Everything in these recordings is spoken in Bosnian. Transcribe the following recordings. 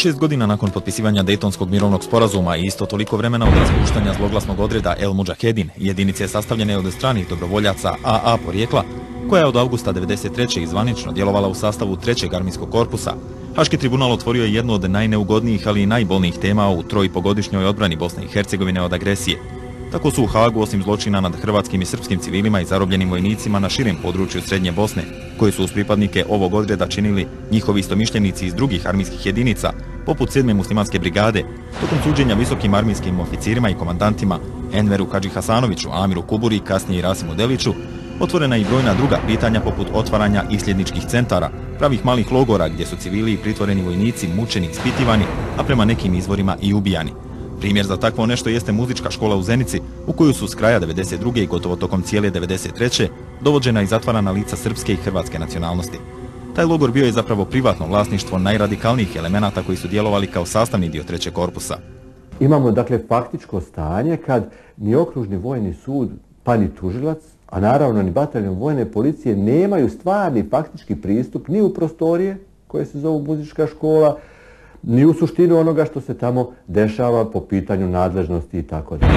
6 godina nakon potpisivanja Dejtonskog mirovnog sporazuma i isto toliko vremena od raspuštanja zloglasnog odreda El Mudžahedin, jedinice sastavljene od stranih dobrovoljaca AA porijekla, koja je od avgusta 1993. izvanično djelovala u sastavu 3. armijskog korpusa, Haški tribunal otvorio je jednu od najneugodnijih, ali i najbolnijih tema u 3,5-godišnjoj odbrani Bosne i Hercegovine od agresije. Tako su u Hagu, osim zločina nad hrvatskim i srpskim civilima i zarobljenim vojnicima na širem području Srednje Bosne, koji su uz pripadnike ovog odreda činili njihovi istomišljenici iz drugih armijskih jedinica, poput 7. muslimanske brigade, tokom suđenja visokim armijskim oficirima i komandantima Enveru Hadžihasanoviću, Amiru Kuburi i kasnije i Rasimu Deliću, otvorena i brojna druga pitanja poput otvaranja isljedničkih centara, pravih malih logora gdje su civili i pritvoreni vojnici mučeni, ispitivani, a prema nekim izvorima i ubijani. Primjer za takvo nešto jeste muzička škola u Zenici, u koju su s kraja 1992. i gotovo tokom cijele 1993. dovođena i zatvarana lica srpske i hrvatske nacionalnosti. Taj logor bio je zapravo privatno vlasništvo najradikalnijih elemenata koji su djelovali kao sastavni dio 3. korpusa. Imamo dakle faktičko stanje kad ni okružni vojni sud pa ni tužilac, a naravno ni bataljon vojne policije nemaju stvarni faktički pristup ni u prostorije koje se zovu muzička škola, ni u suštinu onoga što se tamo dešava po pitanju nadležnosti i tako dalje.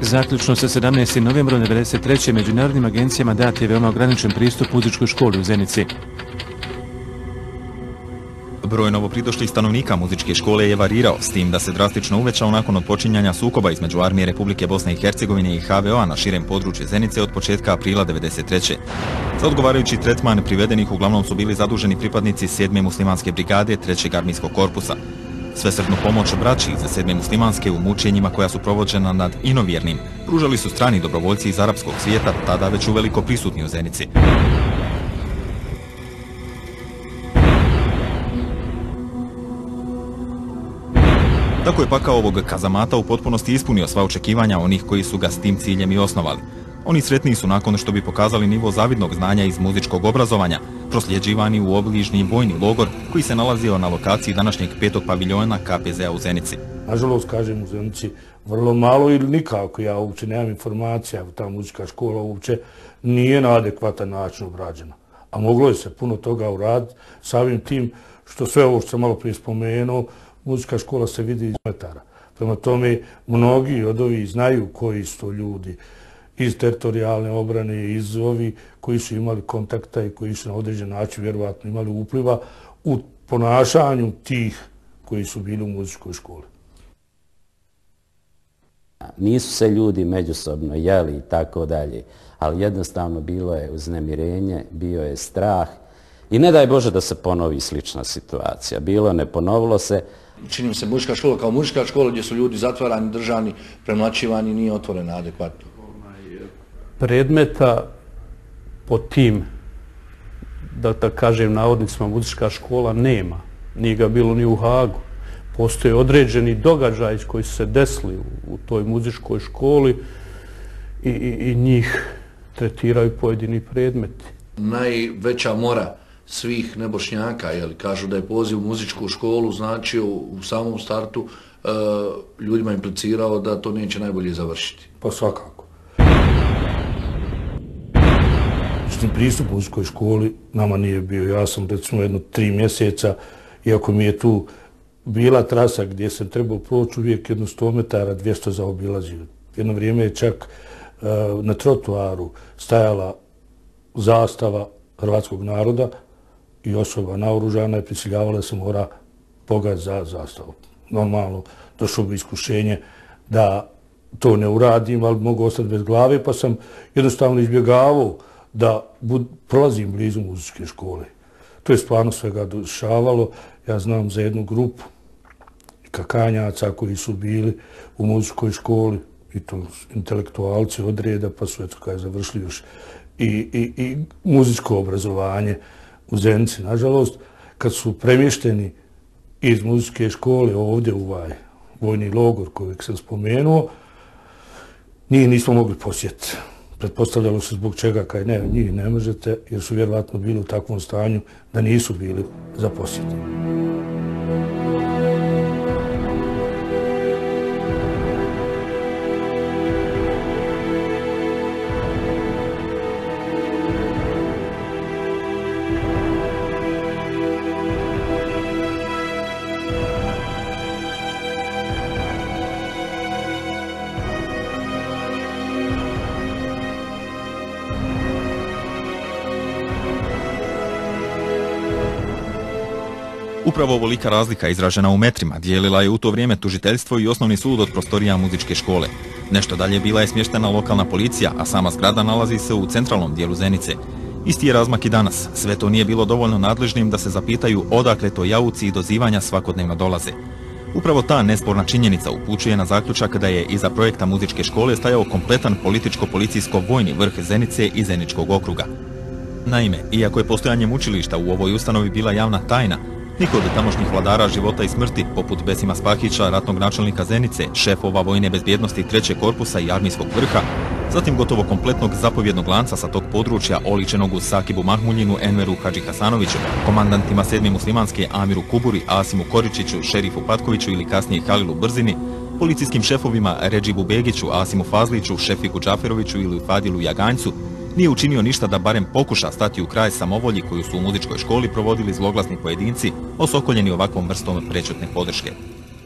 Zaključno sa 17. novembrom 1993. međunarodnim agencijama dat je veoma ograničen pristup muzičkoj školi u Zenici. Broj novopridošlih stanovnika muzičke škole je varirao, s tim da se drastično uvećao nakon odpočinjanja sukoba između Armije Republike Bosne i Hercegovine i HVO-a na širem području Zenice od početka aprila 1993. Za odgovarajući tretman privedenih uglavnom su bili zaduženi pripadnici 7. muslimanske brigade 3. armijskog korpusa. Svesrdnu pomoć braći iz 7. muslimanske u mučenjima koja su provođena nad inovjernim pružali su strani dobrovoljci iz arapskog svijeta, tada već uveliko prisutni u Zenici. Tako je pakao ovog kazamata u potpunosti ispunio sva očekivanja onih koji su ga s tim ciljem i osnovali. Oni sretniji su nakon što bi pokazali nivo zavidnog znanja iz muzičkog obrazovanja, prosljeđivani u obližnji vojni logor koji se nalazio na lokaciji današnjeg 5. paviljona KPZ-a u Zenici. Nažalost, kažem, u Zenici vrlo malo ili nikako, ja uopće nemam informacija, ta muzička škola uopće nije na adekvatan način obrađena. A moglo je se puno toga uraditi samim tim što sve ovo što sam malo prije spomenuo, muzička škola se vidi iz metara. Prema tome, mnogi od ovih znaju koji su to ljudi iz teritorijalne obrane, iz ovi koji su imali kontakta i koji su na određen način vjerovatno imali upliva u ponašanju tih koji su bili u muzičkoj školi. Nisu se ljudi međusobno jeli i tako dalje, ali jednostavno bilo je uznemirenje, bio je strah i ne daj Bože da se ponovi slična situacija. Bilo, ne ponovilo se. Čini mi se muzička škola kao muzička škola gdje su ljudi zatvarani, držani, premlaćivani, nije otvorena adekvatno. Predmeta po tim, da kažem navodnicima, muzička škola nema. Nije ga bilo ni u Hagu. Postoje određeni događaji koji su se desili u toj muzičkoj školi i njih tretiraju pojedini predmeti. Najveća mora svih nebošnjaka, kažu da je poziv u muzičku školu značio u samom startu ljudima implicirao da to neće najbolje završiti. Pa svakako. Pristup muzičkoj školi nama nije bio. Ja sam recimo jedno 3 mjeseca, iako mi je tu bila trasa gdje sam trebao proći uvijek jedno 100 metara, 200 zaobilazio. Jedno vrijeme je čak na trotuaru stajala zastava hrvatskog naroda i osoba naoružana je prisiljavala da se mora pogaziti za zastavu. Normalno, došlo bi iskušenje da to ne uradim, ali mogu ostati bez glave, pa sam jednostavno izbjegavao da prolazim blizu muzičke škole. To je stvarno svega dešavalo. Ja znam za jednu grupu kakanjaca koji su bili u muzičkoj školi, i to intelektualci od reda, pa su završili još i muzičko obrazovanje u Zenici. Nažalost, kad su premješteni iz muzičke škole ovdje u ovaj vojni logor kojeg sam spomenuo, njih nismo mogli posjetiti. Pretpostavljalo se zbog čega, kaj ne, njih ne možete, jer su vjerovatno bili u takvom stanju da nisu bili za posjetu. Upravo ovolika razlika izražena u metrima dijelila je u to vrijeme tužiteljstvo i osnovni sud od prostorija muzičke škole. Nešto dalje bila je smještena lokalna policija, a sama zgrada nalazi se u centralnom dijelu Zenice. Isti je razmak i danas. Sve to nije bilo dovoljno nadležnim da se zapitaju odakle to jauci i dozivanja svakodnevno dolaze. Upravo ta nesporna činjenica upućuje na zaključak da je iza projekta muzičke škole stajao kompletan političko-policijsko-vojni vrh Zenice i Zeničkog okruga. Naime, iako je postojanjem učilišta u ovoj ustanovi bila javna tajna, niko od tamošnjih vladara života i smrti, poput Besima Spahića, ratnog načelnika Zenice, šefova vojne bezbjednosti 3. korpusa i armijskog vrha, zatim gotovo kompletnog zapovjednog lanca sa tog područja oličenog uz Sakibu Mahmuljinu, Enveru Hadži Hasanoviću, komandantima 7. muslimanske Amiru Kuburi, Asimu Koričiću, Šerifu Patkoviću ili kasnije Halilu Brzini, policijskim šefovima Redžibu Begiću, Asimu Fazliću, Šefiku Džaferoviću ili Fadilu Jaganjcu, nije učinio ništa da barem pokuša stati u kraj samovolji koju su u muzičkoj školi provodili zloglasni pojedinci, osokoljeni ovakvom vrstom prečutne podrške.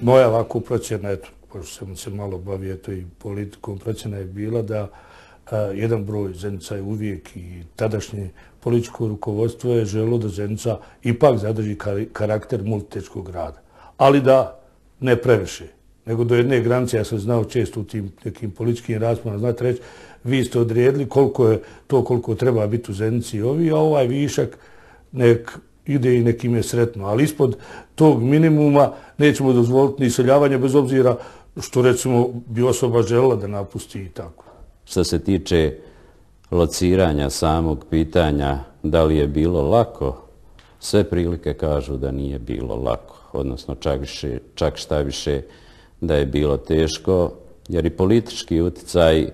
Moja ovako procjena, eto, pošto sam se malo bavio i politikom, procjena je bila da jedan broj Zenica je uvijek i tadašnje političko rukovodstvo je želo da Zenica ipak zadrži karakter multietničkog grada. Ali da ne previše, nego do jedne granice, ja sam znao često u tim nekim političkim raspravama, znate reći, vi ste odredili koliko je to koliko treba biti u Zenici ovi, a ovaj višak nek ide i nekim je sretno. Ali ispod tog minimuma nećemo dozvoliti ni iseljavanje bez obzira što recimo bi osoba željela da napusti i tako. Što se tiče lociranja samog pitanja da li je bilo lako, sve prilike kažu da nije bilo lako. Odnosno čak šta više da je bilo teško, jer i politički utjecaj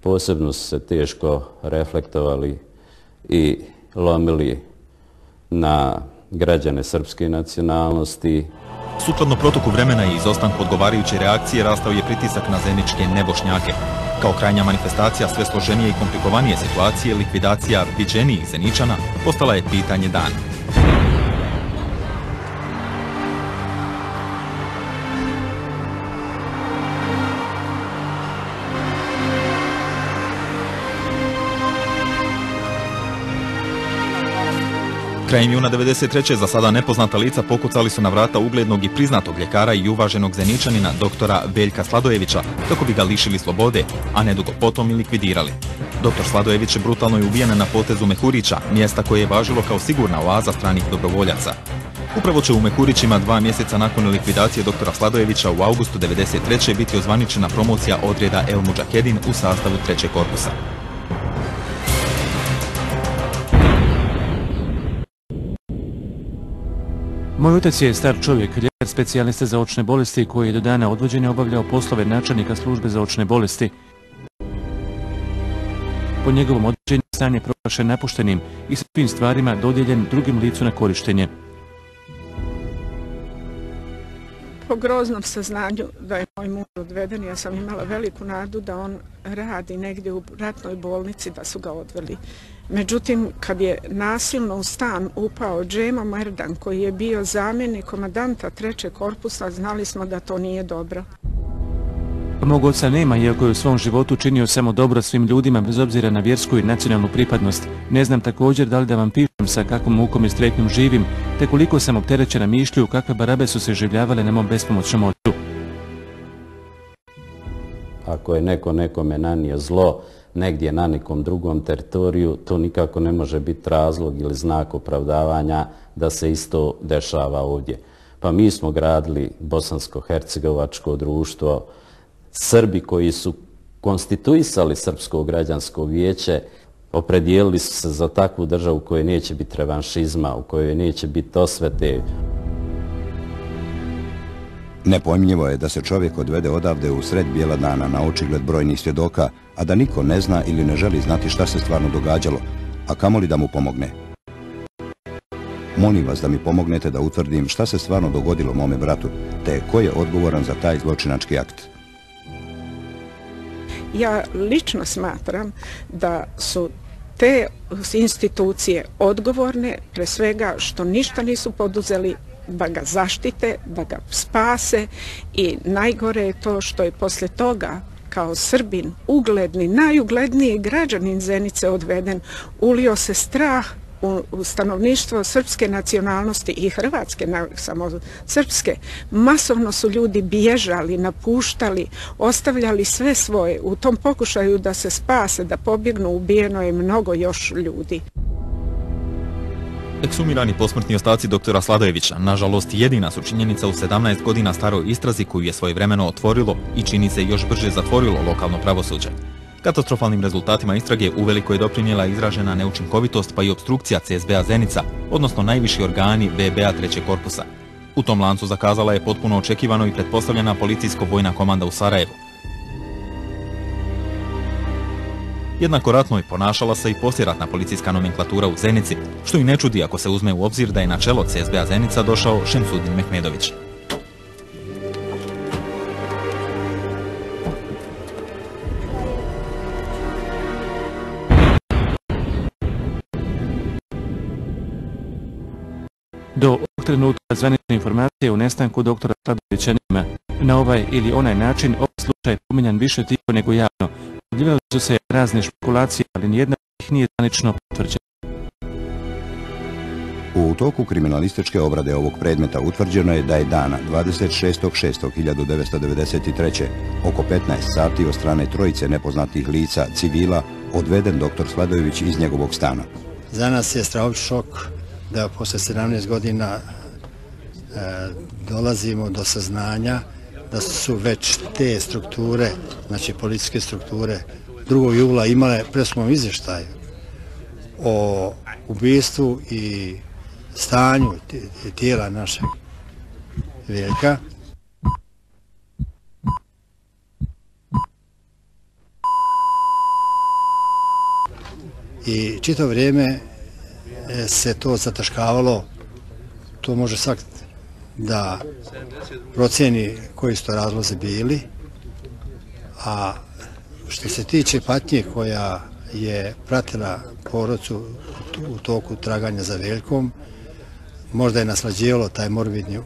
posebno su se teško reflektovali i lomili na građane srpske nacionalnosti. Sukladno protoku vremena i izostanku odgovarajuće reakcije rastao je pritisak na zeničke nebošnjake. Kao krajnja manifestacija sve složenije i komplikovanije situacije, likvidacija viđenijih Zeničana postala je pitanje dana. Krajem juna 1993. za sada nepoznata lica pokucali su na vrata uglednog i priznatog ljekara i uvaženog Zeničanina, doktora Veljka Sladojevića, kako bi ga lišili slobode, a nedugo potom i likvidirali. Doktor Sladojević brutalno je ubijen na potezu Mehurića, mjesta koje je važilo kao sigurna oaza stranih dobrovoljaca. Upravo će u Mehurićima 2 mjeseca nakon likvidacije doktora Sladojevića u augustu 1993. biti ozvaničena promocija odreda El Mudžahedin u sastavu 3. korpusa. Moj otac je star čovjek, ljekar specijaliste za očne bolesti koji je do dana odvođenja obavljao poslove načelnika službe za očne bolesti. Po njegovom odvođenju stan je proglašen napuštenim i sa svim stvarima dodijeljen drugim licu na korištenje. Po groznom saznanju da je moj muž odveden, ja sam imala veliku nadu da on radi negdje u ratnoj bolnici, da su ga odveli. Međutim, kad je nasilno u stan upao Džemo Merdan, koji je bio zamjenik komandanta 3. korpusa, znali smo da to nije dobro. Mog oca nema, iako je u svom životu činio samo dobro svim ljudima bez obzira na vjersku i nacionalnu pripadnost. Ne znam također da li da vam pišem sa kakvom mukom i strepnjom živim, te koliko sam opterećena mišlju kakve barabe su se življavale na mom bespomoćnom ocu. Ako je neko nekome nanio zlo negdje na nekom drugom teritoriju, to nikako ne može biti razlog ili znak opravdavanja da se isto dešava ovdje. Pa mi smo gradili Bosansko-hercegovačko društvo, Srbi koji su konstituisali Srpsko građansko vijeće, opredijelili su se za takvu državu u kojoj neće biti revanšizma, u kojoj neće biti osvete. Nepojmljivo je da se čovjek odvede odavde u sred bijela dana na očigled brojnih svjedoka, a da niko ne zna ili ne želi znati šta se stvarno događalo, a kamoli da mu pomogne. Molim vas da mi pomognete da utvrdim šta se stvarno dogodilo mome bratu, te ko je odgovoran za taj zločinački akt. Ja lično smatram da su te institucije odgovorne, pre svega što ništa nisu poduzeli da ga zaštite, da ga spase, i najgore je to što je poslije toga kao Srbin, ugledni, najugledniji građanin Zenice odveden, ulio se strah u stanovništvo srpske nacionalnosti i hrvatske, samo srpske, masovno su ljudi bježali, napuštali, ostavljali sve svoje. U tom pokušaju da se spase, da pobjegnu, ubijeno je mnogo još ljudi. Eksumirani posmrtni ostaci doktora Sladojevića, nažalost jedina su činjenica u 17 godina staroj istrazi koju je svojevremeno otvorilo i čini se još brže zatvorilo lokalno pravosuđe. Katastrofalnim rezultatima istrage uveliko je doprinijela izražena neučinkovitost pa i opstrukcija CSB-a Zenica, odnosno najviši organi VB-a 3. korpusa. U tom lancu zakazala je potpuno očekivano i pretpostavljena policijsko-vojna komanda u Sarajevu. Jednako ratno je ponašala se i poslijeratna policijska nomenklatura u Zenici, što i ne čudi ako se uzme u obzir da je na čelo CSB-a Zenica došao Šemsudin Mehmedović. Do ovog trenutka zvanične informacije o nestanku doktora Sladojevića nema. Na ovaj ili onaj način ovaj slučaj je pominjan više tiho nego javno. Pojavljivale su se razne špekulacije, ali nijedna od njih nije zvanično potvrđena. U toku kriminalističke obrade ovog predmeta utvrđeno je da je dana 26.6.1993. oko 15 sati od strane trojice nepoznatih lica civila odveden dr. Sladojević iz njegovog stana. Za nas je strahovit šok da posle 17 godina dolazimo do saznanja da su već te strukture, znači policijske strukture 2. jula imale presudni izvještaj o ubistvu i stanju tijela našeg Veljka. I čitavo vrijeme se to zataškavalo, to može svak da procjeni koji su to razlozi bili, a što se tiče patnje koja je pratila porodcu u toku traganja za Veljkom, možda je naslađivalo taj morbidni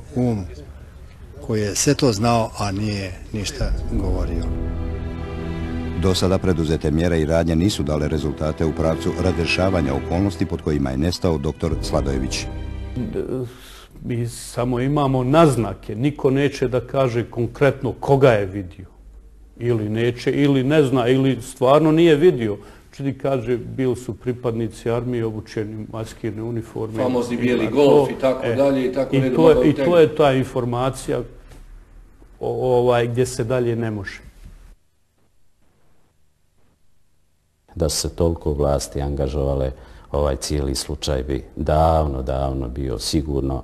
koji je sve to znao, a nije ništa govorio. Do sada preduzete mjere i radnje nisu dale rezultate u pravcu razrješavanja okolnosti pod kojima je nestao dr. Sladojević. Mi samo imamo naznake, niko neće da kaže konkretno koga je vidio. Ili neće, ili ne zna, ili stvarno nije vidio. Čini kaže, bili su pripadnici armije obučeni maskirne uniforme. Famozni bijeli golf i tako dalje. I to je ta informacija gdje se dalje ne može. Da su se toliko vlasti angažovale, ovaj cijeli slučaj bi davno bio sigurno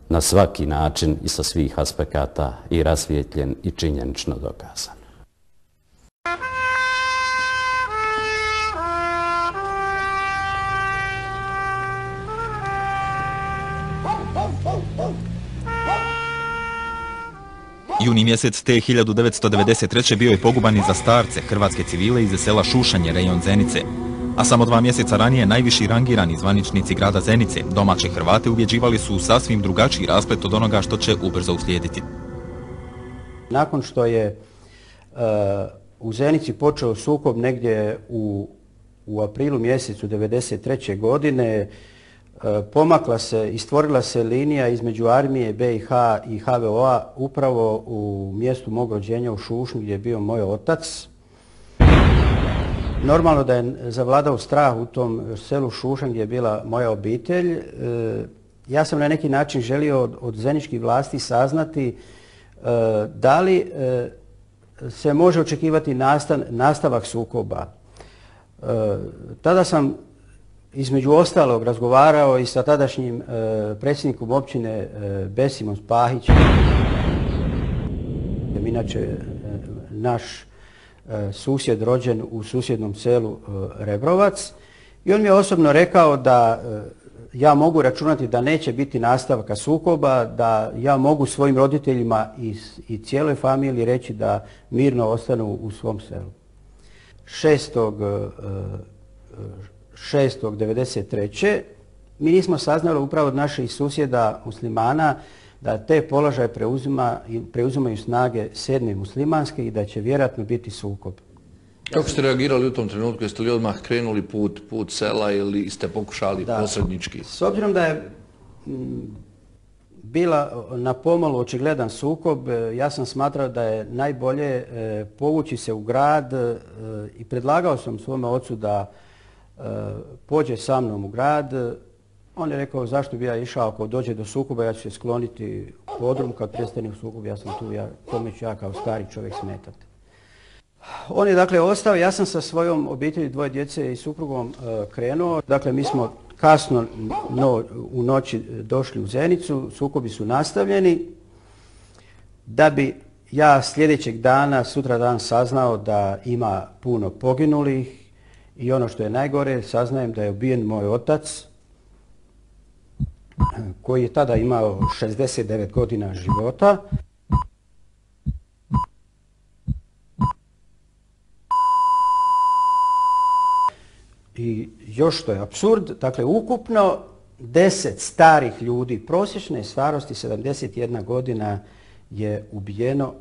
na svaki način i sa svih aspekata i rasvijetljen i činjenično dokazan. Juni mjesec te 1993. bio je poguban i za starce, hrvatske civile iz sela Šušanje, rejon Zenice. A samo 2 mjeseca ranije najviši rangirani zvaničnici grada Zenice, domaće Hrvate, ubjeđivali su u sasvim drugačiji rasplet od onoga što će ubrzo uslijediti. Nakon što je u Zenici počeo sukob negdje u aprilu mjesecu 1993. godine, pomakla se i stvorila se linija između armije BiH i HVO-a upravo u mjestu mog rođenja u Šušnju gdje je bio moj otac. Normalno da je zavladao strah u tom selu Šušanj gdje je bila moja obitelj. Ja sam na neki način želio od zeničkih vlasti saznati da li se može očekivati nastavak sukoba. Tada sam između ostalog razgovarao i sa tadašnjim predsjednikom općine Besimom Spahićem, inače naš susjed rođen u susjednom selu Rebrovac, i on mi je osobno rekao da ja mogu računati da neće biti nastavka sukoba, da ja mogu svojim roditeljima i cijeloj familiji reći da mirno ostanu u svom selu. 6.1993. mi nismo saznali upravo od naših susjeda muslimana da te položaje preuzimaju snage 7. muslimanske i da će vjerojatno biti sukob. Kako ste reagirali u tom trenutku? Jeste li odmah krenuli put sela ili ste pokušali posrednički? S obzirom da je bila na pomolu očigledan sukob, ja sam smatrao da je najbolje povući se u grad i predlagao sam svome ocu da pođe sa mnom u grad. On je rekao zašto bi ja išao, ako dođe do sukoba ja ću se skloniti u podrum, kad prestane u sukob ja sam tu, kome ću ja kao stari čovjek smetati. On je dakle ostao, ja sam sa svojom obitelji, 2 djece i suprugom krenuo. Dakle, mi smo kasno u noći došli u Zenicu, sukobi su nastavljeni, da bi ja sljedećeg dana, sutradan saznao da ima puno poginulih i ono što je najgore, saznajem da je ubijen moj otac, koji je tada imao 69 godina života. I još što je apsurd, dakle ukupno 10 starih ljudi prosječne starosti 71 godina je ubijeno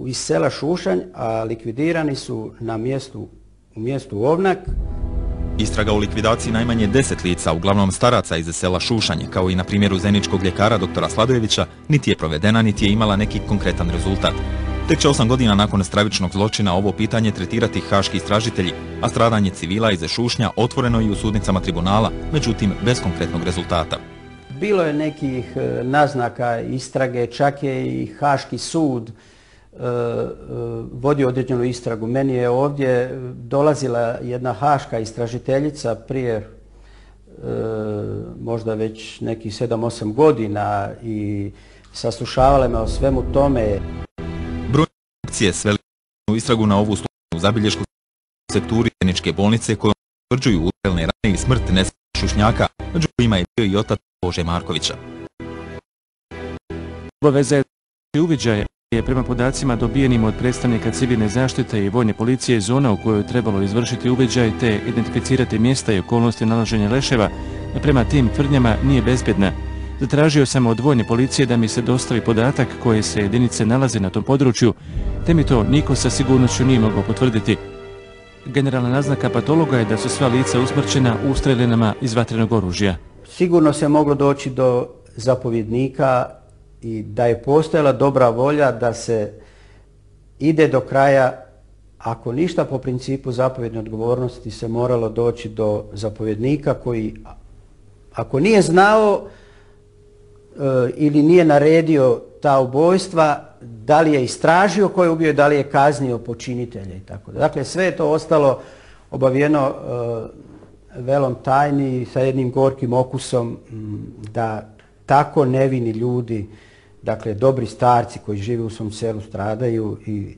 iz sela Šušanj, a likvidirani su u mjestu Ovnak. Istraga o likvidaciji najmanje 10 lica, uglavnom staraca iz sela Šušanje, kao i na primjeru zeničkog ljekara doktora Sladojevića, niti je provedena, niti je imala neki konkretan rezultat. Tek će 8 godina nakon stravičnog zločina ovo pitanje tretirati haški istražitelji, a stradanje civila iz Šušnja otvoreno i u sudnicama tribunala, međutim bez konkretnog rezultata. Bilo je nekih naznaka istrage, čak je i Haški sud vodio određenu istragu. Meni je ovdje dolazila jedna haška istražiteljica prije možda već nekih 7-8 godina i saslušavala me o svemu tome. Brojne akcije sveli u istragu na ovu slučajnu zabilješku sekturi Zeničke bolnice kojom utvrđuju ustrelne rane i smrt nesretnog Šušnjaka, među kojima je bio i otac Bože Markovića. Obaveza je uviđaja je prema podacima dobijenim od predstavnika civilne zaštite i vojne policije zona u kojoj je trebalo izvršiti uviđaj te identificirati mjesta i okolnosti nalaženja leševa, a prema tim tvrdnjama nije bezbjedna. Zatražio sam od vojne policije da mi se dostavi podatak koje se jedinice nalaze na tom području, te mi to niko sa sigurnošću nije mogao potvrditi. Generalna naznaka patologa je da su sva lica usmrćena ustreljenama iz vatrenog oružja. Sigurno se moglo doći do zapovjednika i da je postojala dobra volja da se ide do kraja, ako ništa po principu zapovjedne odgovornosti se moralo doći do zapovjednika koji, ako nije znao ili nije naredio ta ubojstva, da li je istražio ko je ubio, da li je kaznio počinitelja i tako. Dakle, sve je to ostalo obavijeno velom tajni sa jednim gorkim okusom da tako nevini ljudi, dakle dobri starci koji žive u svom selu stradaju i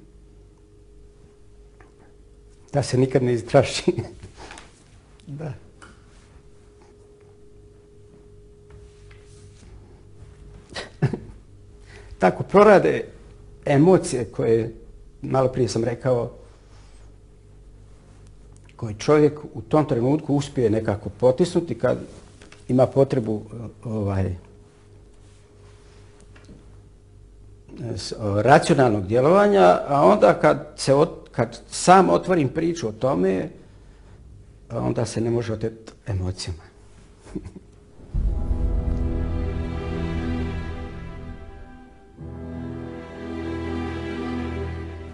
da se nikad ne istraži. Da. Tako prorade emocije koje, malo prije sam rekao, koje čovjek u tom trenutku uspije nekako potisnuti kad ima potrebu racionalnog djelovanja, a onda kad sam otvorim priču o tome, onda se ne može oteti emocijama.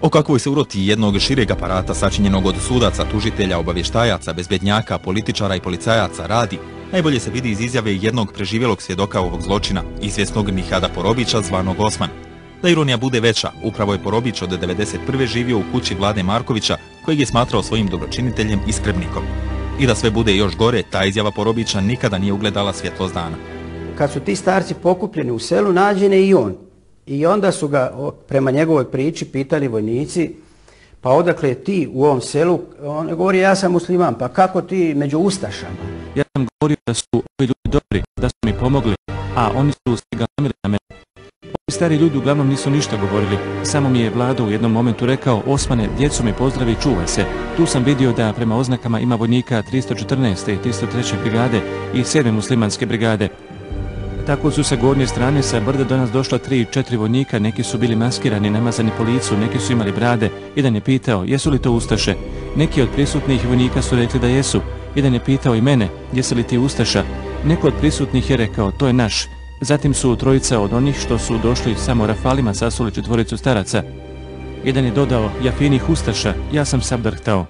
O kakvoj se uroti jednog šireg aparata sačinjenog od sudaca, tužitelja, obavještajaca, bezbednjaka, političara i policajaca radi, najbolje se vidi iz izjave jednog preživjelog svjedoka ovog zločina, izvjesnog Nihada Porobića zvanog Osman. Da ironija bude veća, upravo je Porobić od 1991. živio u kući Vlade Markovića, kojeg je smatrao svojim dobročiniteljem i skrbnikom. I da sve bude još gore, ta izjava Porobića nikada nije ugledala svjetlost dana. Kad su ti starci pokupljeni u selu, nađen je i on. I onda su ga, prema njegovoj priči, pitali vojnici, pa odakle ti u ovom selu? On govori, ja sam musliman, pa kako ti među ustašama? Ja sam govorio da su ovi ljudi dobri, da su mi pomogli, a oni su stigali na mene. Ovi stari ljudi uglavnom nisu ništa govorili, samo mi je Vlado u jednom momentu rekao, Osmane, djecu mi pozdravi, čuvaj se. Tu sam vidio da prema oznakama ima vojnika 314. i 303. brigade i 7. muslimanske brigade. Tako su sa gornje strane sa brda do nas došla 3 i 4 vojnika, neki su bili maskirani, namazani po licu, neki su imali brade. Jedan je pitao, jesu li to ustaše? Neki od prisutnih vojnika su rekli da jesu. Jedan je pitao i mene, jesi li ti ustaša? Neko od prisutnih je rekao, to je naš. Zatim su trojica od onih što su došli samo rafalima sasuli 4 staraca. Jedan je dodao, ja finih ustaša, ja sam sabdarhtao.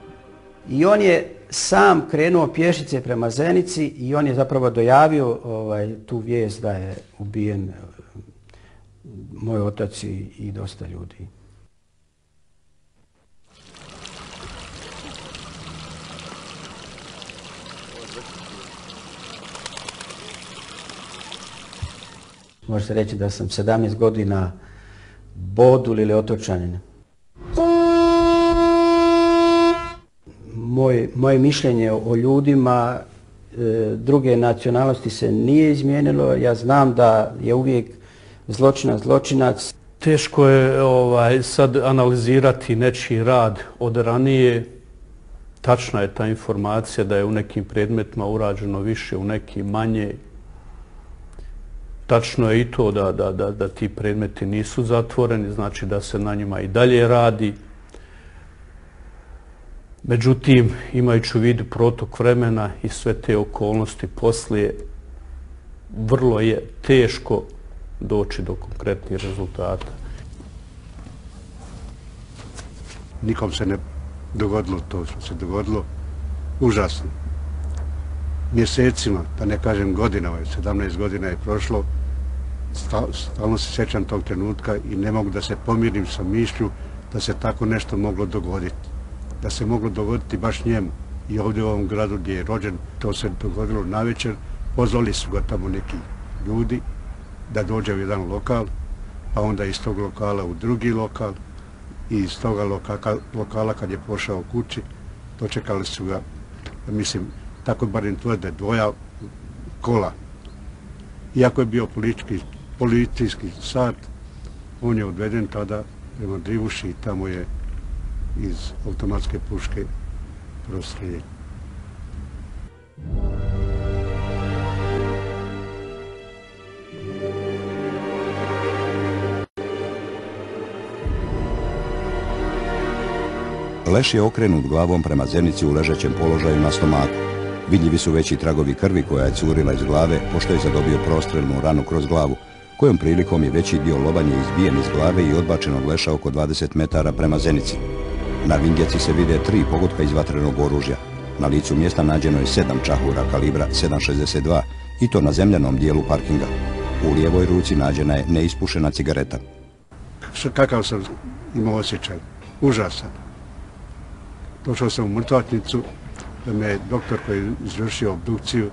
I on je sam krenuo pješice prema Zenici i on je zapravo dojavio tu vijest da je ubijen moj otac i dosta ljudi. Može se reći da sam 17 godina bodul ili otočanin. Moje mišljenje o ljudima druge nacionalnosti se nije izmijenilo. Ja znam da je uvijek zločinac zločinac. Teško je sad analizirati nečiji rad od ranije. Tačna je ta informacija da je u nekim predmetima urađeno više, u nekim manje. Tačno je i to da ti predmeti nisu zatvoreni, znači da se na njima i dalje radi. Međutim, imajući u vidu protok vremena i sve te okolnosti poslije, vrlo je teško doći do konkretnih rezultata. Nikom se ne dogodilo to što se dogodilo. Užasno. Mjesecima, pa ne kažem godinama, 17 godina je prošlo, stalno se sjećam tog trenutka i ne mogu da se pomirim sa mišlju da se tako nešto moglo dogoditi. Da se moglo dogoditi baš njemu. I ovdje u ovom gradu gdje je rođen, to se dogodilo navečer, pozvali su ga tamo neki ljudi da dođe u jedan lokal, pa onda iz tog lokala u drugi lokal i iz toga lokala kad je pošao kući, dočekali su ga, mislim, tako barem tvrde, 2 kola. Iako je bio policijski sat, on je odveden tada prema Drivuši i tamo je iz automatske puške prostrijeljen. Leš je okrenut glavom prema Zenici u ležećem položaju na stomaku. Vidljivi su veći tragovi krvi koja je curila iz glave, pošto je zadobio prostrelnu ranu kroz glavu, kojom prilikom je veći dio lobanje izbijen iz glave i odbačen od Leša oko 20 metara prema Zenici. Na vingeci se vide 3 pogotka iz vatrenog oružja. Na licu mjesta nađeno je 7 čahura kalibra 7,62 i to na zemljanom dijelu parkinga. U lijevoj ruci nađena je neispušena cigareta. Kakav sam imao osjećaj? Užasan. Došao sam u mrtvačnicu, da me doktor koji je izvršio obdukciju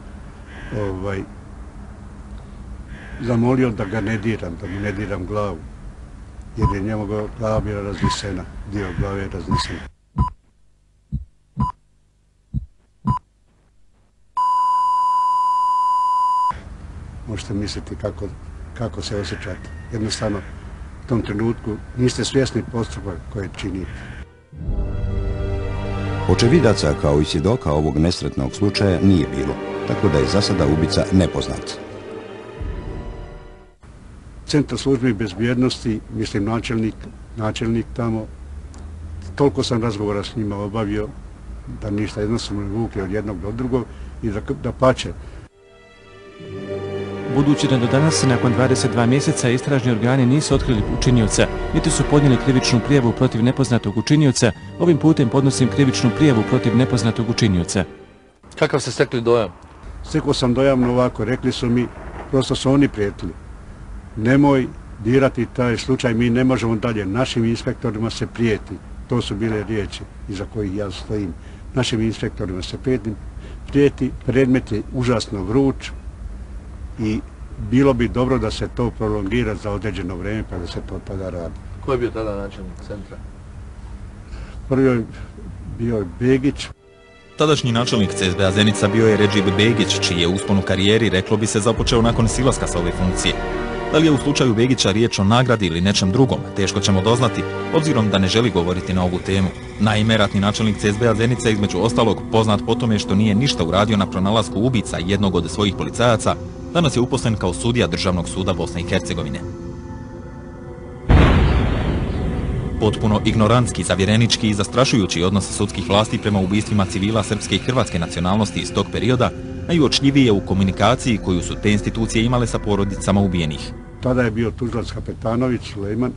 zamolio da ga ne diram, da mu ne diram glavu, jer je njemu glava bila razvisena, dio glave je razvisena. Možete misliti kako se osjećate. Jednostavno, u tom trenutku niste svjesni postupak koje činite. Očevidaca kao i svjedoka ovog nesretnog slučaja nije bilo, tako da je za sada ubica nepoznat. Centar službe bezbjednosti, mislim načelnik tamo, toliko sam razgovora s njima obavio da ništa, jednostavno vukli od jednog do drugog i da pače. Budući da do danas, nakon 22 mjeseca, istražni organi nisu otkrili učinioca, niti su podnijeli krivičnu prijavu protiv nepoznatog učinioca, ovim putem podnosim krivičnu prijavu protiv nepoznatog učinioca. Kakav ste stekli dojam? Stekao sam dojam ovako, rekli su mi, prosto su oni prijetili. Nemoj dirati taj slučaj, mi ne možemo dalje, našim inspektorima se prijeti. To su bile riječi iza kojih ja stojim. Našim inspektorima se prijeti, predmet je užasno vruć i bilo bi dobro da se to prolongira za određeno vrijeme pa da se to tada radi. Ko je bio tada načelnik centra? Prvi je bio Begić. Tadašnji načelnik CSB-a Zenica bio je Redžib Begić, čiji je uspon u karijeri, reklo bi se, započeo nakon silaska sa ove funkcije. Da li je u slučaju Begića riječ o nagradi ili nečem drugom, teško ćemo doznati, obzirom da ne želi govoriti na ovu temu. Naime, ratni načelnik CSB-a Zenica, između ostalog, poznat po tome što nije ništa uradio na pronalasku ubica jednog od svojih policajaca, danas je uposlen kao sudija Državnog suda Bosne i Hercegovine. Potpuno ignorantski, zavjerenički i zastrašujući odnos sudskih vlasti prema ubistvima civila srpske i hrvatske nacionalnosti iz tog perioda najuočljiviji je u komunikaciji koju su te institucije imale sa porodicama ubijenih. Tada je bio tužilac Kapetanović, Sulejman.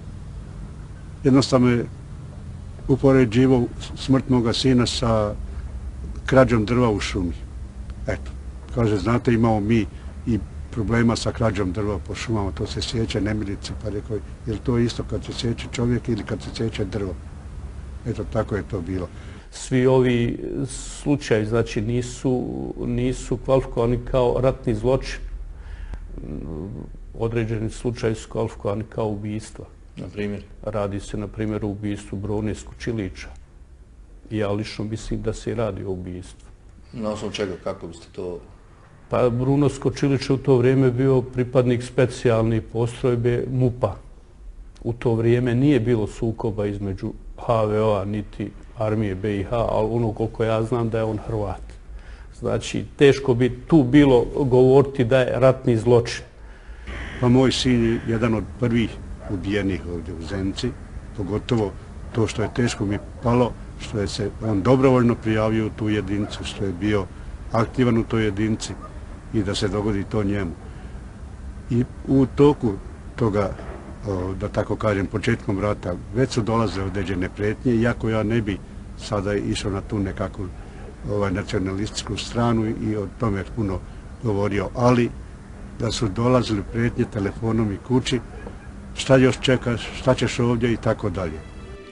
Jednostavno je upoređivao smrt moga sina sa krađom drva u šumi. Eto, kaže, znate, imamo mi i problema sa krađom drva po šumama, to se sjeća nemilice, pa rekao, je li to isto kad se sjeće čovjek ili kad se sjeće drvo? Eto, tako je to bilo. Svi ovi slučaji, znači, nisu kvalifikovani kao ratni zločin. Određeni slučaji su kvalifikovani kao ubistva. Na primjer? Radi se, na primjer, o ubistvu Brune Skočilića. Ja lično mislim da se radi o ubistvu. Na osnovu čega, kako biste to... Pa Bruno Skočilić u to vrijeme bio pripadnik specijalnih postrojbe MUP-a. U to vrijeme nije bilo sukoba između HVO-a niti armije BiH, ali ono koliko ja znam da je on Hrvat. Znači, teško bi tu bilo govoriti da je ratni zločin. Pa moj sin je jedan od prvih ubijenih ovdje u Zenici, pogotovo to što je teško mi palo, što je se on dobrovoljno prijavio u tu jedinicu, što je bio aktivan u toj jedinici i da se dogodi to njemu. I u toku toga, da tako kažem, početkom rata, već su dolazile određene prijetnje, iako ja ne bi sada išao na tu nekakvu nacionalističku stranu i o tome puno govorio, ali da su dolazili prijetnje telefonom i kući, šta još čekaš, šta ćeš ovdje i tako dalje.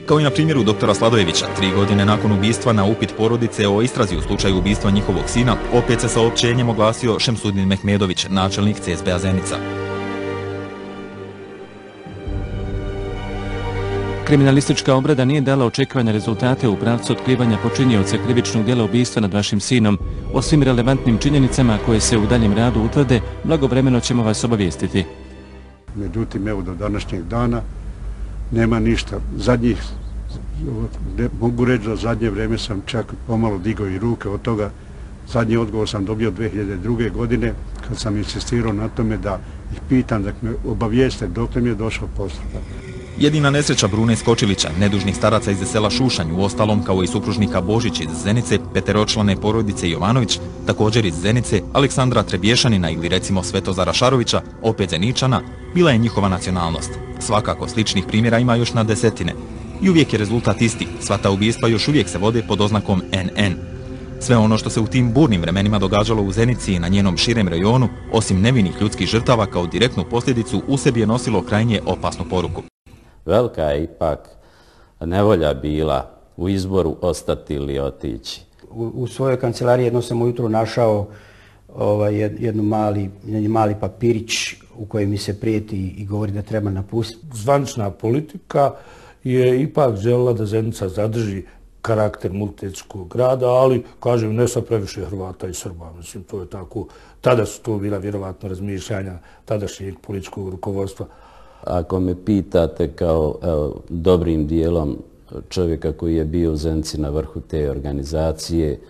Kao i na primjeru doktora Sladojevića, 3 godine nakon ubistva na upit porodice o istrazi u slučaju ubistva njihovog sina, opet se saopćenjem oglasio Šemsudin Mehmedović, načelnik CSB-a Zenica. Kriminalistička obrada nije dala očekivane rezultate u pravcu otkrivanja počinioca krivičnog djela ubistva nad vašim sinom. O svim relevantnim činjenicama koje se u daljem radu utvrde, blagovremeno ćemo vas obavijestiti. Međutim, evo do današnjeg dana nema ništa. Mogu reći da zadnje vrijeme sam čak pomalo digao i ruke od toga. Zadnji odgovor sam dobio 2002. godine kad sam insistirao na tome da ih pitam da me obavijeste dokle mi je došao postupak. Jedina nesreća Brune Skočilića, nedužnih staraca iz sela Šušanj, u ostalom kao i supružnika Božić iz Zenice, peteročlane porodice Jovanović, također iz Zenice, Aleksandra Trebješanina ili recimo Svetozara Šarovića, opet Zeničana, bila je njihova nacionalnost. Svakako sličnih primjera ima još na desetine. I uvijek je rezultat isti, sva ta ubistva još uvijek se vode pod oznakom NN. Sve ono što se u tim burnim vremenima događalo u Zenici i na njenom širem rajonu, osim nevinih ljudskih žrtava kao direktnu posljedicu, u sebi je nosilo krajnje opasnu poruku. Velika je ipak nevolja bila u izboru ostati ili otići. U svojoj kancelariji jedno sam ujutro našao jedan mali papirić u kojem mi se prijeti i govori da treba napustiti. Zvanična politika je ipak željela da Zenica zadrži karakter multietničkog grada, ali, kažem, ne sa previše Hrvata i Srba. Mislim, to je tako. Tada su to bila vjerovatno razmišljanja tadašnjeg političkog rukovodstva. Ako me pitate kao dobrim dijelom čovjeka koji je bio u Zenici na vrhu te organizacije,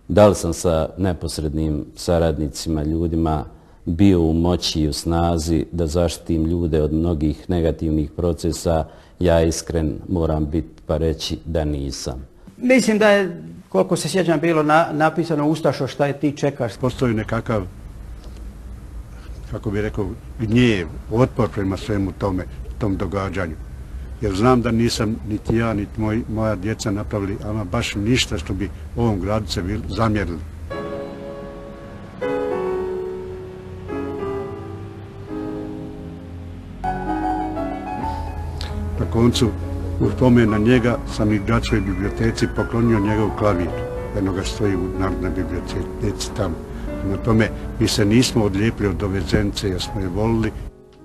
da li sam sa neposrednim saradnicima, ljudima, bio u moći i u snazi da zaštitim ljude od mnogih negativnih procesa, ja iskren moram biti pa reći da nisam. Mislim da je, koliko se sjećam, bilo napisano Ustašo šta je ti čekaš. Postoji nekakav, kako bih rekao, gnjev, otpor prema svemu tom događanju. Jer znam da nisam niti ja, niti moja djeca napravili ama baš ništa što bi ovom gradu se zamjerili. Na koncu, u tome na njega sam i gradskoj biblioteci poklonio njegov klavir. Jedno ga stoji u Narodnoj biblioteci tamo. Na tome mi se nismo odlijepili od ove Zenice jer smo je volili.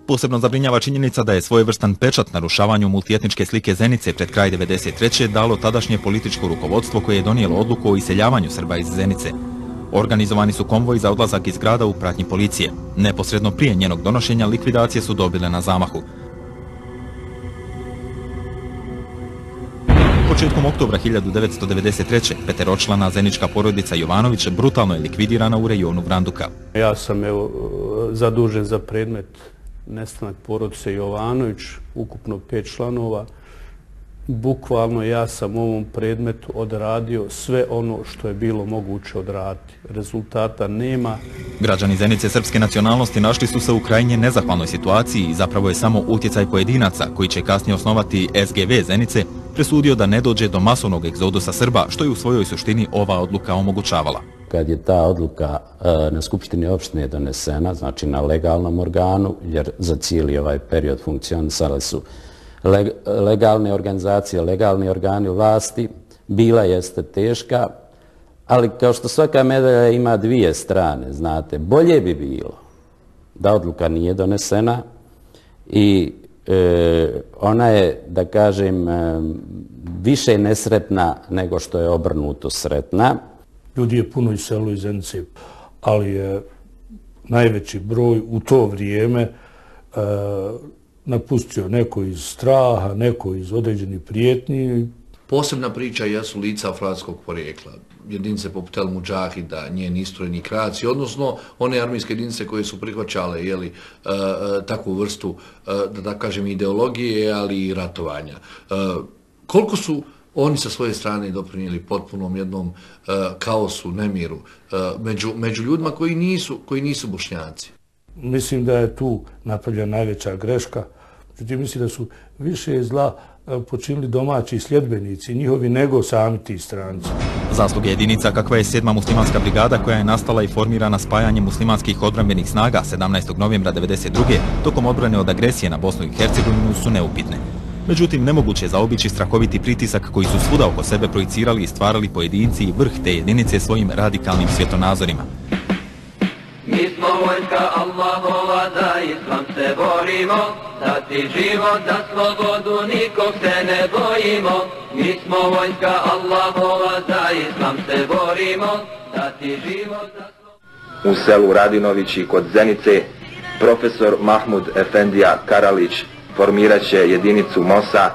Posebno zabrinjava činjenica da je svojevrstan pečat narušavanju multietničke slike Zenice pred kraj 1993. dalo tadašnje političko rukovodstvo koje je donijelo odluku o iseljavanju Srba iz Zenice. Organizovani su konvoji za odlazak iz grada u pratnji policije. Neposredno prije njenog donošenja likvidacije su dobile na zamahu. Početkom oktobra 1993. peteročlana zenička porodica Jovanović brutalno je likvidirana u rejonu Vranduka. Ja sam zadužen za predmet nestanak porodice Jovanović, ukupno 5 članova. Bukvalno ja sam u ovom predmetu odradio sve ono što je bilo moguće odraditi. Rezultata nema. Građani Zenice srpske nacionalnosti našli su se u krajnje nezahvalnoj situaciji i zapravo je samo utjecaj pojedinaca, koji će kasnije osnovati SGV Zenice, presudio da ne dođe do masovnog egzodusa Srba, što je u svojoj suštini ova odluka omogućavala. Kad je ta odluka na Skupštini opštine donesena, znači na legalnom organu, jer za cijeli ovaj period funkcionisale su legalne organizacije, legalni organi vlasti, bila jeste teška, ali kao što svaka medalja ima dvije strane, znate, bolje bi bilo da odluka nije donesena i ona je, da kažem, više nesretna nego što je obrnuto sretna. Ljudi je puno iselilo iz Zenice, ali je najveći broj u to vrijeme napustio neko iz straha, neko iz određenih prijetnji. Posebna priča jesu lica afrodskog porijekla. Jedinice poput El Mudžahida, njeni istrojeni kraci, odnosno one armijske jedinice koje su prihvaćale takvu vrstu, da kažem, ideologije, ali i ratovanja. Koliko su oni sa svoje strane doprinijeli potpunom jednom kaosu, nemiru među ljudima koji nisu Bošnjaci? Mislim da je tu napravljena najveća greška. Međutim, mislim da su više zla počinili domaći sljedbenici njihovi nego sami ti stranci. Zasluge jedinica kakva je 7. muslimanska brigada, koja je nastala i formirana spajanjem muslimanskih odbrambenih snaga 17. novembra 1992. tokom odbrane od agresije na Bosnu i Hercegovinu, su neupitne. Međutim, nemoguće je zaobići strahoviti pritisak koji su svuda oko sebe projicirali i stvarali pojedinci i vrh te jedinice svojim radikalnim svjetonazorima. Mi smo vojska Allahova, za islam se borimo, da ti život, za slobodu, nikog se ne bojimo. Mi smo vojska Allahova, za islam se borimo, da ti život, za slobodu. U selu Radinovići kod Zenice profesor Mahmud Efendija Karalić formirat će jedinicu Mosa,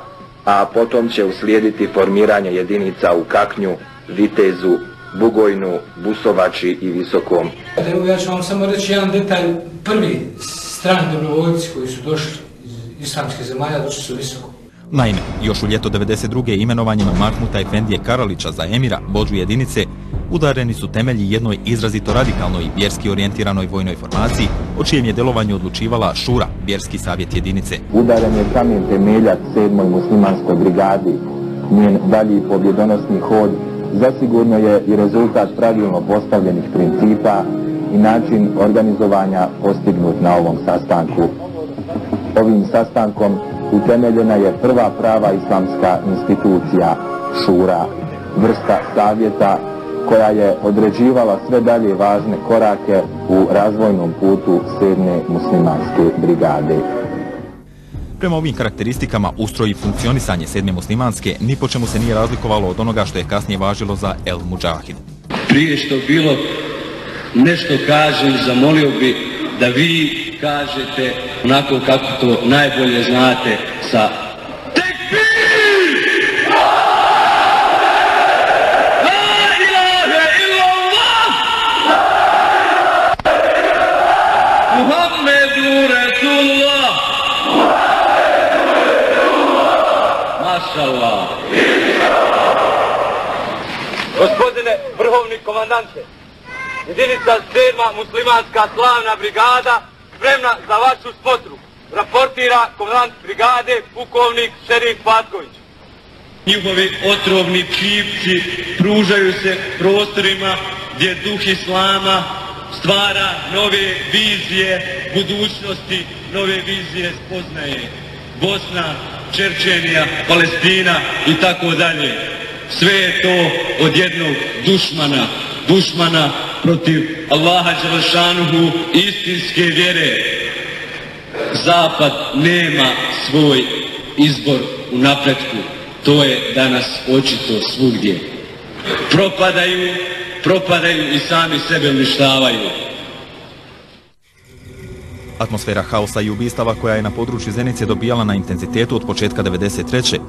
a potom će uslijediti formiranje jedinica u Kaknju, Vitezu, Bugojnu, Busovači i Visokom. Evo, ja ću vam samo reći jedan detalj. Prvi strani dobrovoljci koji su došli iz islamskih zemalja, došli su Visokom. Naime, još u ljeto 1992. imenovanjem Mahmuta Efendije Karalića za emira, vođu jedinice, udareni su temelji jednoj izrazito radikalnoj i vjerski orijentiranoj vojnoj formaciji, o čijem je delovanju odlučivala Šura, vjerski savjet jedinice. Udaren je kamen temeljac 7. muslimanskoj brigadi. Njen dalji pobjedonosni hod zasigurno je i rezultat pravilno postavljenih principa i način organizovanja postignut na ovom sastanku. Ovim sastankom utemeljena je prva prava islamska institucija, Šura, vrsta savjeta koja je određivala sve dalje važne korake u razvojnom putu 7. muslimanske brigade. Prema ovim karakteristikama, ustroj i funkcionisanje 7. muslimanske ni po čemu se nije razlikovalo od onoga što je kasnije važilo za El Mudžahid. Prije što bilo nešto kažem, zamolio bi da vi kažete onako kako to najbolje znate sa tekbir! La ilahe illallah! Muhammedu Rasulullah! Mašallah! Gospodine vrhovni komandante, jedinica 7. muslimanska slavna brigada spremna za vašu spotru. Raportira komandant brigade, pukovnik Šerif Patković. Njihovi otrovni čipci pružaju se prostorima gdje duh islama stvara nove vizije budućnosti, nove vizije spoznaje. Bosna, Čečenija, Palestina i tako dalje. Sve je to od jednog dušmana protiv Allaha Đelešanuhu istinske vjere. Zapad nema svoj izbor u napretku. To je danas očito svugdje. Propadaju i sami sebe uništavaju. Atmosfera haosa i ubistava koja je na području Zenice dobijala na intenzitetu od početka 1993.